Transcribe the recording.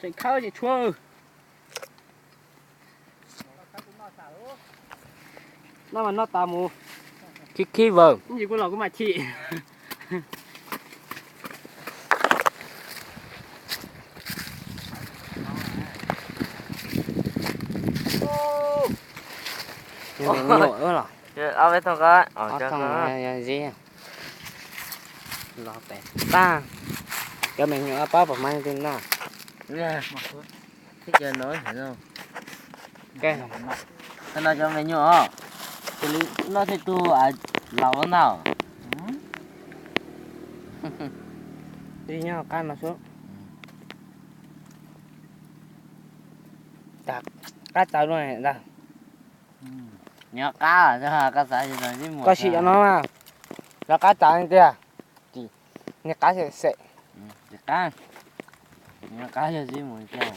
Tseem khawb tseem tshuav. Noj mas noj tas mus. Khib khib vawm. Ib ntsis kuv los kuv mam chim. Nyuam los. Ob peb thooj ko, ob thooj yog zib. Los pem tag. Cov me nyuam pab pom mas twg noj. Thiab cov no, no cov me nyuam os, cia li noj thiaj tug laus ntag. Twb nyob qab no xwb. Qab txawv luaj ntag. Nyob qab, koj sim cov no mas, cov qab txawv tiag. Niag qab xem xem. Qab, nyob qab yog zib mus tiag.